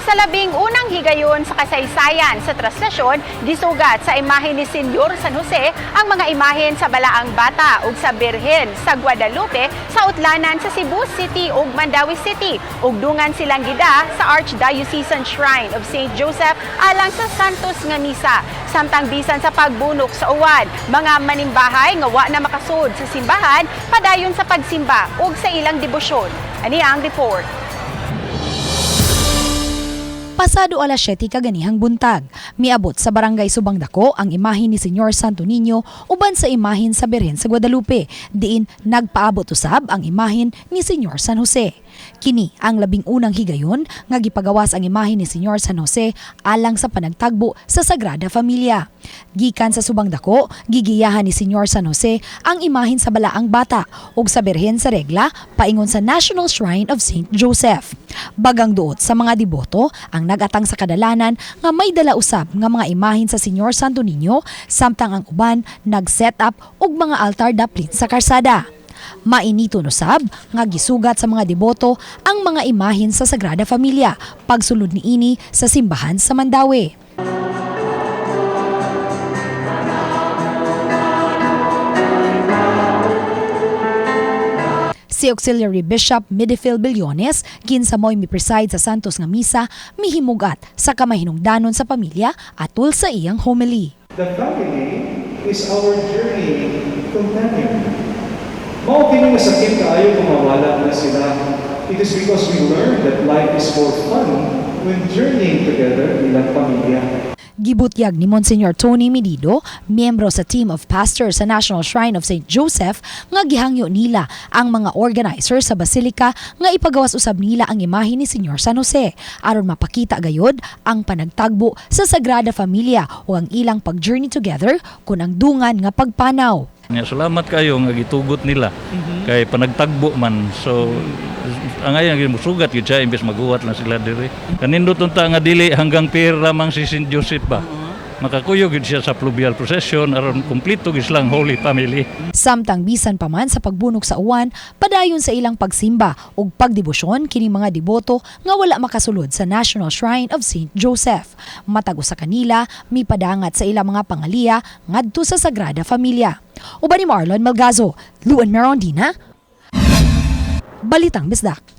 Sa 11 higayon sa kasaysayan sa traslasyon, gisugat sa imahe ni Senyor San Jose ang mga imahen sa Balaang Bata ug sa Birhen sa Guadalupe sa utlanan sa Cebu City ug Mandaue City, ug dungan silang gida sa Archdiocesan Shrine of St. Joseph alang sa Santos nga Misa. Samtang bisan sa pagbunok sa uwan, mga manimbahay nga wa na makasud sa simbahan padayon sa pagsimba ug sa ilang debosyon. Ani ang report. Pasado alas 7 kaganihang buntag, miabot sa Barangay Subang Dako ang imahe ni Senyor Santo Niño uban sa imahen sa Birhen sa Guadalupe, diin nagpaabot usab ang imahen ni Senyor San Jose. Kini ang 11 higayon nga gipagawas ang imahe ni Senyor San Jose alang sa panagtagbo sa Sagrada Familia. Gikan sa Subang Dako, gigiyahan ni Senyor San Jose ang imahen sa Balaang Bata ug sa Birhen sa Regla paingon sa National Shrine of St. Joseph. Bagang duot sa mga deboto ang nagatang sa kadalanan nga may dala usab nga mga imahen sa Senyor Santo Niño, samtang ang uban nag-set up og mga altar daplin sa karsada. Mainiton usab nga gisugat sa mga deboto ang mga imahen sa Sagrada Familia pagsulod niini sa simbahan sa Mandaue. Si Auxiliary Bishop Midifil Billones, kinsa mo'y mi-preside sa Santos nga Misa, mihimugat sa kamahinungdanon sa pamilya atul sa iyang homily. The family is our journey companion. Mao kini nga sakit kaayo kung mawala na sila. It is because we learn that life is more fun when journeying together bilang pamilya. Gibutyag ni Monsignor Tony Medido, miyembro sa team of pastors sa National Shrine of St. Joseph, nga gihangyo nila ang mga organizer sa basilica nga ipagawas usab nila ang imahe ni Senyor San Jose aron mapakita gayod ang panagtagbo sa Sagrada Familia o ang ilang pag-journey together kun ang dungan nga pagpanaw. Nga salamat kayo nga gitugot nila kay panagtagbo man. So ang ayan musugat gyud siya imbes maguwat lang sila diri. Kanindot unta nga dili hanggang pier lamang si St. Joseph ba. Makakuyog gyud siya sa fluvial procession aron kumpleto gyud silang Holy Family. Samtang bisan pa man sa pagbunok sa uwan, padayon sa ilang pagsimba ug pagdebosyon kini mga deboto nga wala makasulod sa National Shrine of St. Joseph. Matag usa kanila mipadangat sa ilang mga pangaliya ngadto sa Sagrada Familia. Uban ni Marlon Malgazo, Luan Merondina, Balitang Bisdak.